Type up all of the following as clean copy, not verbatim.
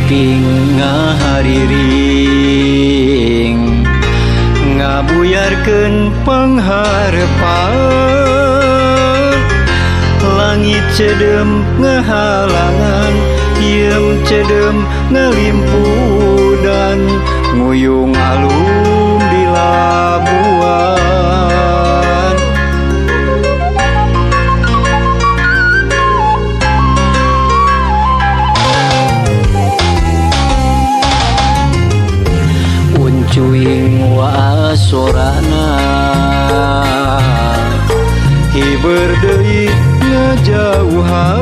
Peuting ngahariring ngabuyarkeun pangharepan. Langit cedem ngahalangan, hieum cedem ngalimpudan, nguyung alum di Labuan. Uncuing waasorana hiber deui ngajauhan,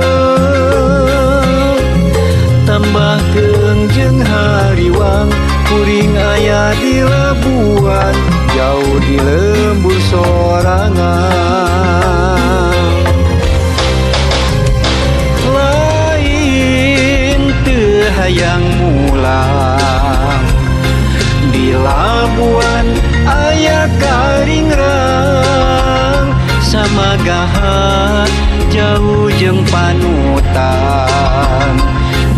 tambah keung jeung hariwang kuring aya di Labuan jauh di lembur sorangan. Lain teu hayang mulang di Labuan aya karingrang, samagahan jauh jeung panutan,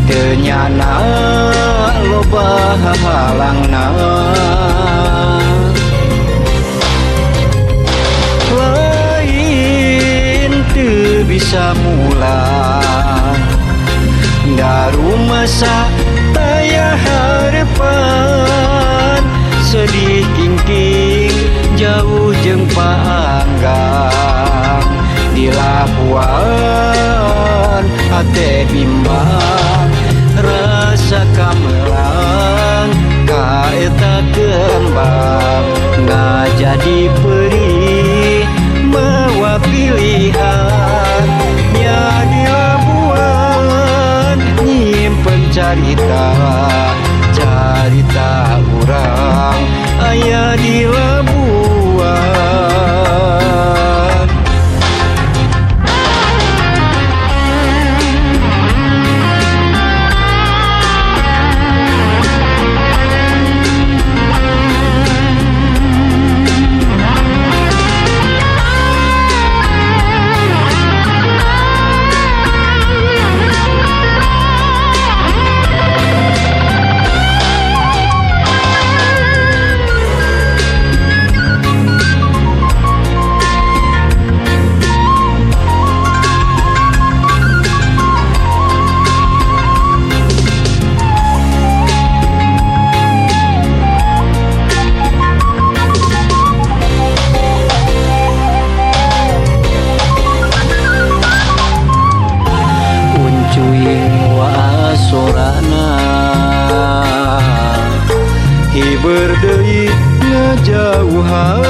teu nyana loba hahalangna. Lain teu bisa mulang darumasa taya harepan, sedih kingking jauh jeung paanggang di Labuan hate bimbang rasa kamelang ka eta kembang ngajadi perih mawa pilihan nya di Labuan nyimpen carita carita urang aya di Labuan. Uncuing waasorana hiber deui ngajauhan,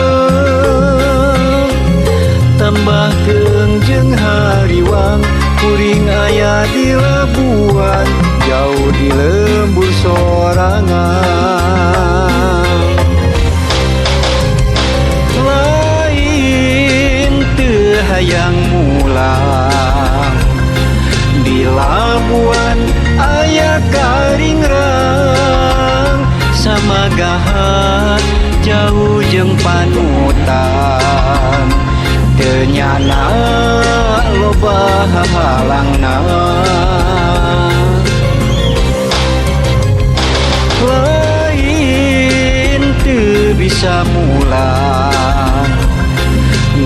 tambah keung jeung hariwang kuring aya di Labuan jauh di lembur sorangan. Lain teu hayang mulang di Labuan aya karingrang, samagahan jauh jeung panutan, teu nyana loba hahalangna. Lain teu bisa mulang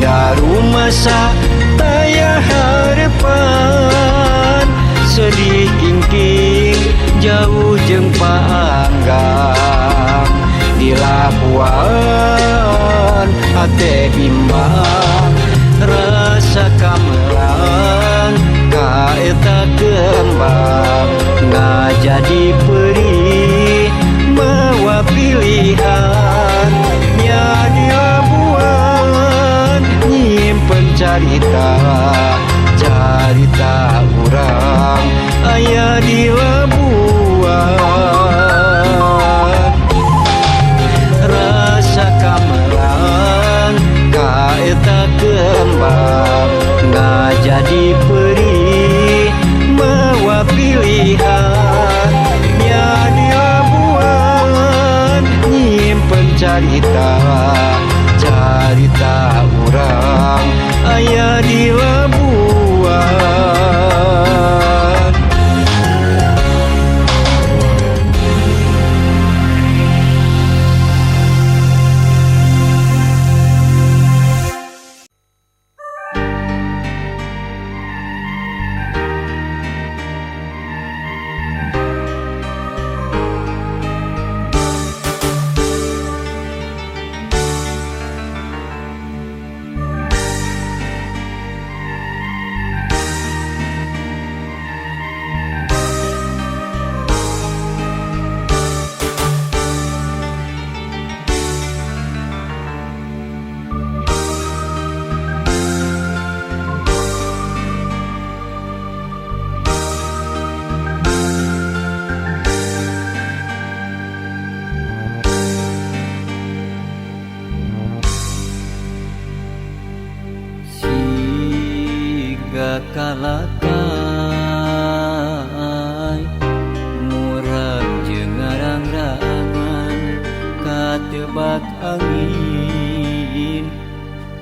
darumasa taya harepan, sedih kingking jauh jeung paanggang di Labuan hate bimbang rasa kamelang ka eta kembang ngajadi perih mawa pilihan nya di Labuan nyimpen carita carita urang aya di Labuan. Rasa kamelang ka eta kembang ngajadi perih.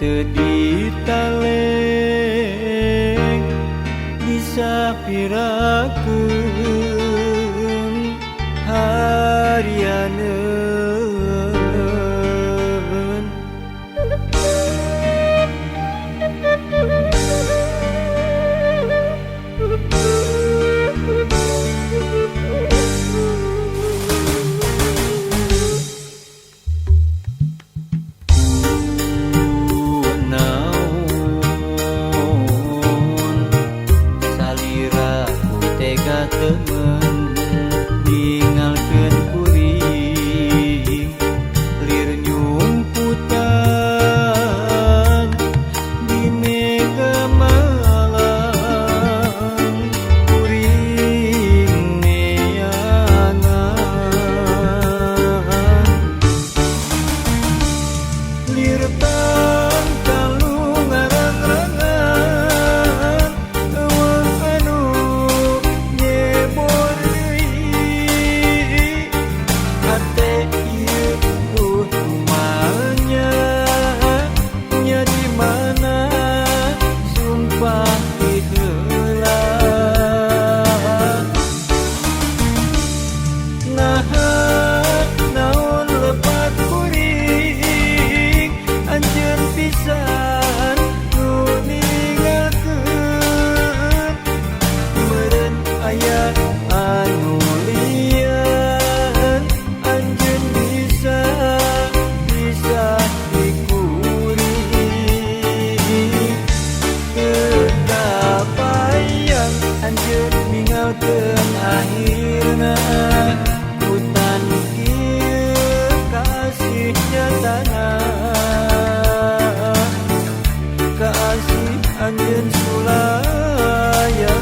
teu ditaleng disapirakeun harianeun. Temen ningalkeun kuring lir nyumputan di mega malang kuring neangan lir tangkalu ngarang-rangan eueuh anu nyebor deui hate ieu rumahnya nya di mana sumpah ti heula naha naon lepat kuring anjeun pisan nu ninggalkeun meureun aya anu lian anjeun bisa bisa dikuring teu kabayang anjeun ninggalkeun akhirna hutan ieu kasih nyatana kasih anjeun sulaya.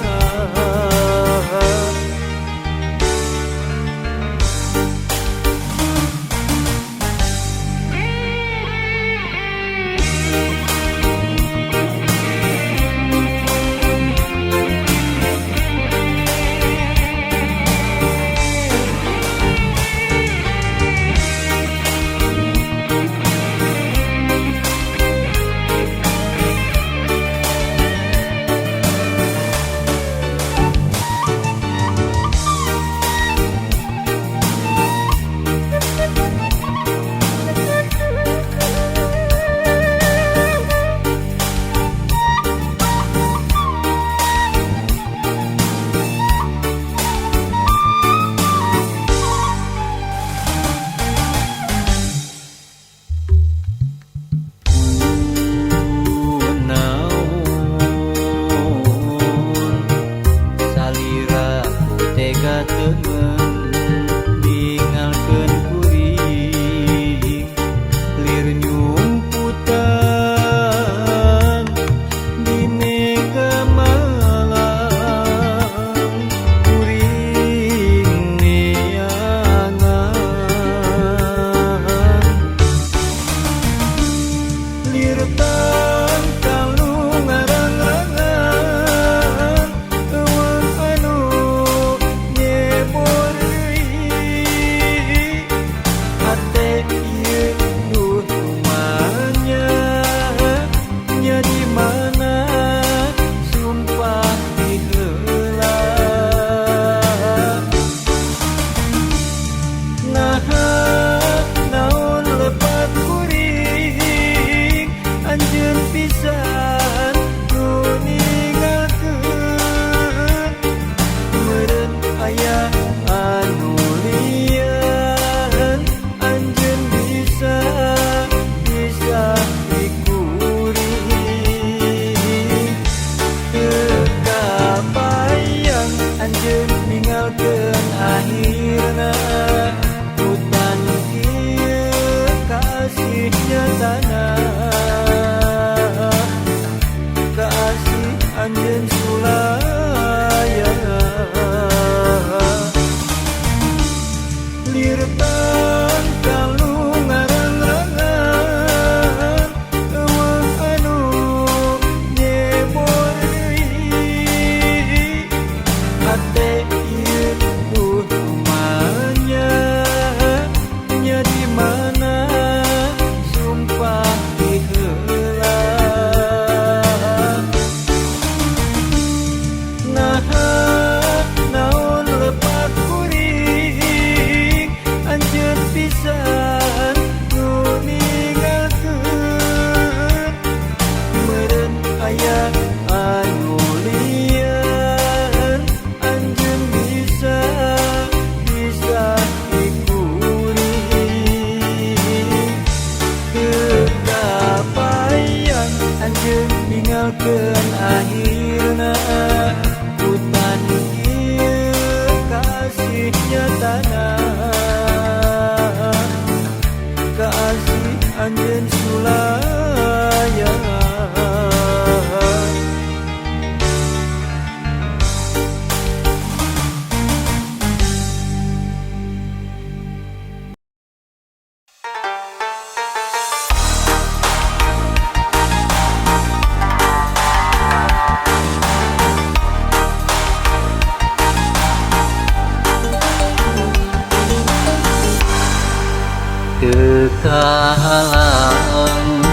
Kahalang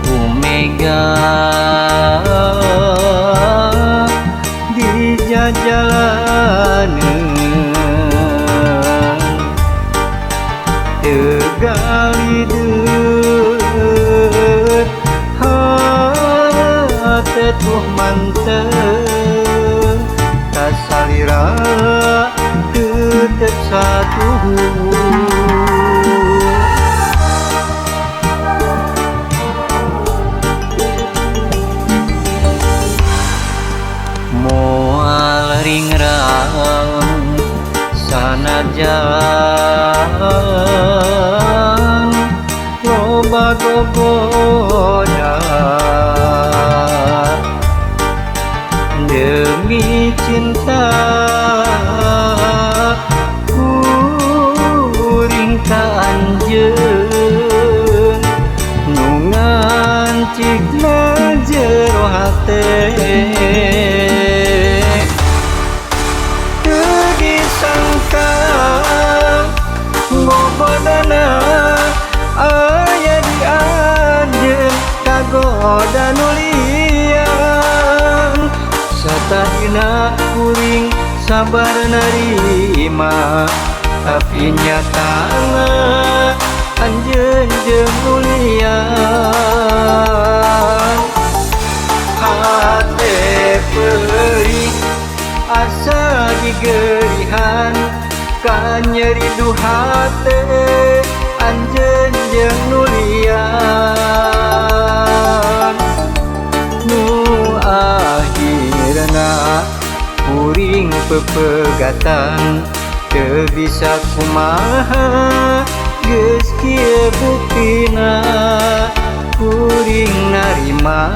ku mega di jajalaneun Tegalideut hate tuh mantep kasalira tetep satuhu. Moal ringrang sanajan loba gogoda demi cinta kuring ka anjeun nu ngancikna jero hate. Disangka ngogodana aya di anjeun kagoda nu lian satadina kuring sabar narima tapi nyatana anjeun jeung nu lian. Hate peurih asa digerihan kanyeri duhate anjeun jeung nu lian nu akhirna kuring pepegatan teu bisa kumaha geus kieu buktina kuring narima.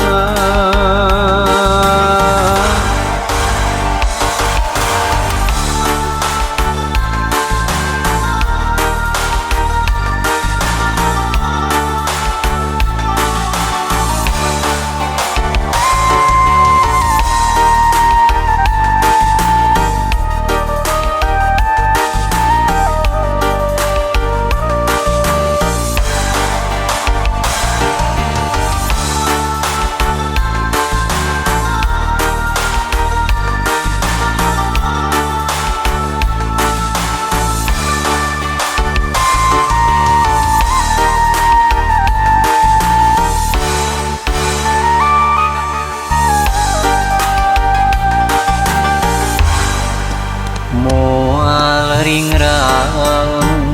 Moal ringrang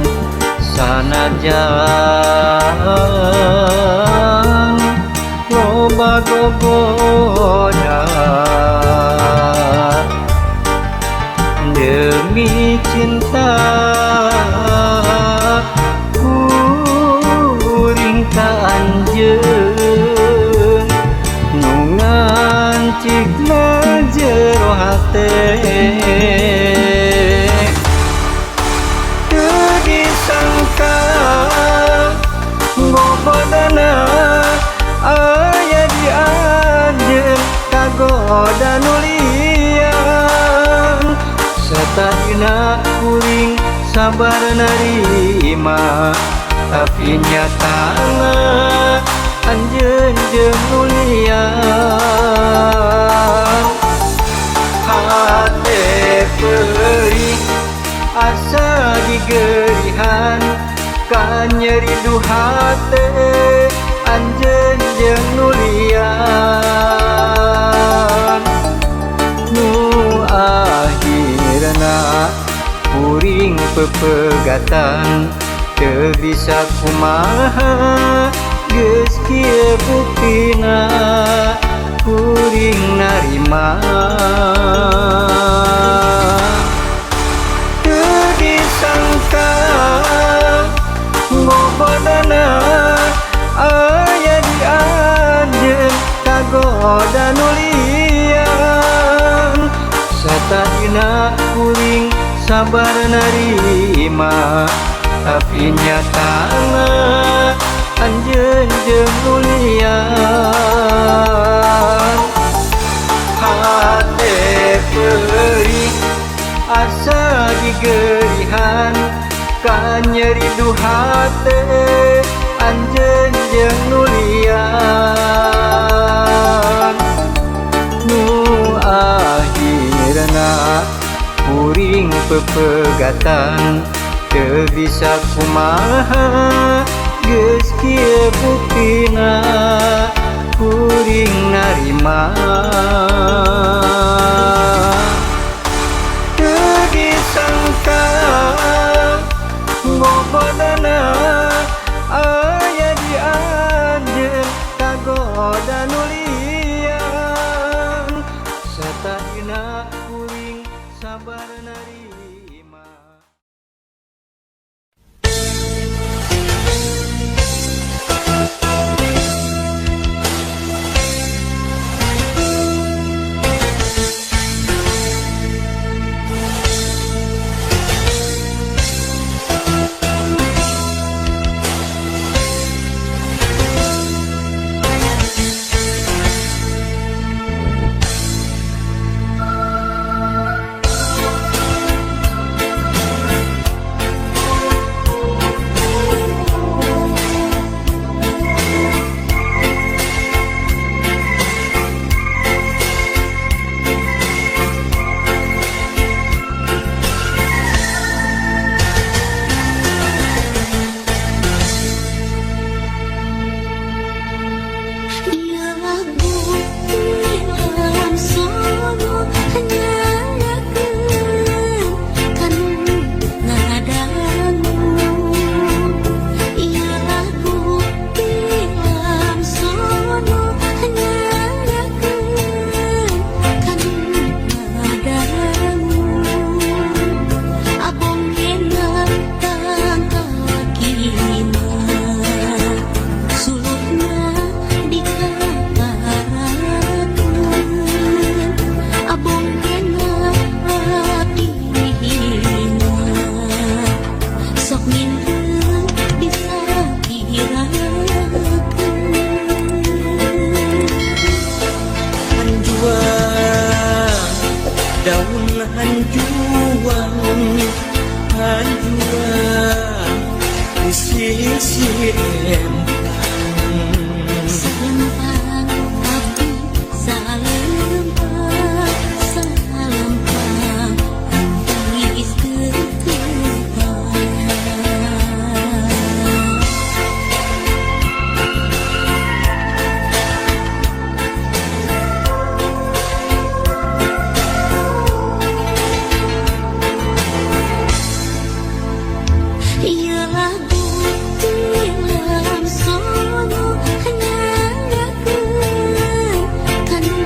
sanajan loba gogoda demi cinta kuring ka anjeun nu ngancikna jero hate. Disangka ngogodana aya di anjeun kagoda nu lian satadina kuring sabar narima tapi nyatana anjeun jeung nu lian. Hate peurih asa digerihan kanyeri duhate anjeun jeung nu lian nu akhirna kuring pepegatan teu bisa kumaha geus kieu buktina kuring narima. Disangka ngogodana aya di anjeun kagoda nu lian satadina kuring sabar narima tapi nyatana anjeun jeung nu lian. Hate peurih asa digerihan. Kanyeri du hate anjeun jeung nu lian. Nu akhirna kuring pepegatan teu bisa kumaha geus kieu buktina kuring narima. Teu disangka ngogodana aya di anjeun kagoda nu lian. Satadina kuring sabar narima. Ieu lagu tilam sono nyanyakeun kanu ngadangu. Ieu lagu tilam sono nyanyakeun kanu ngadangu. Abongena tangkalakina sulutna dikatarakeun. Abongena abdi hina sok minten disakirakeun. Hanjuang daun hanjuang hanjuang di sisi empang. Salempang abdi salempang salempang geus ketepang. Ieu lagu tilam sono nyanyakeun kanu.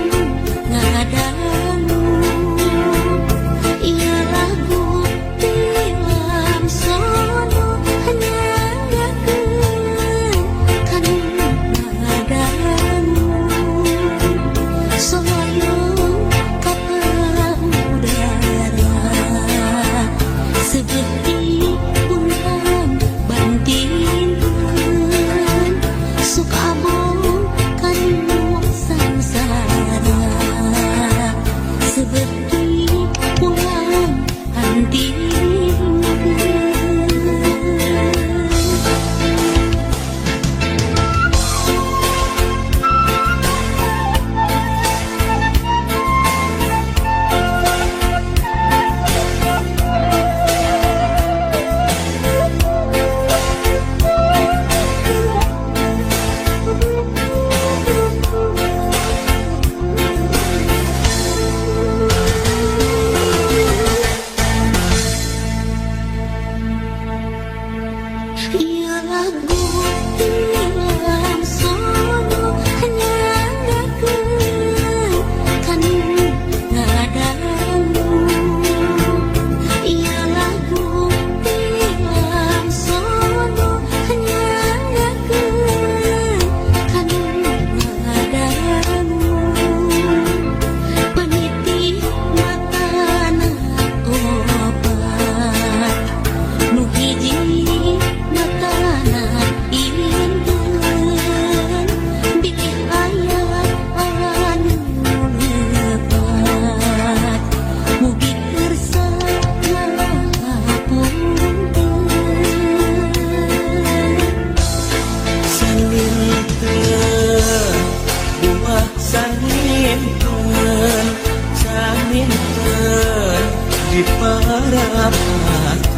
Di parapatan.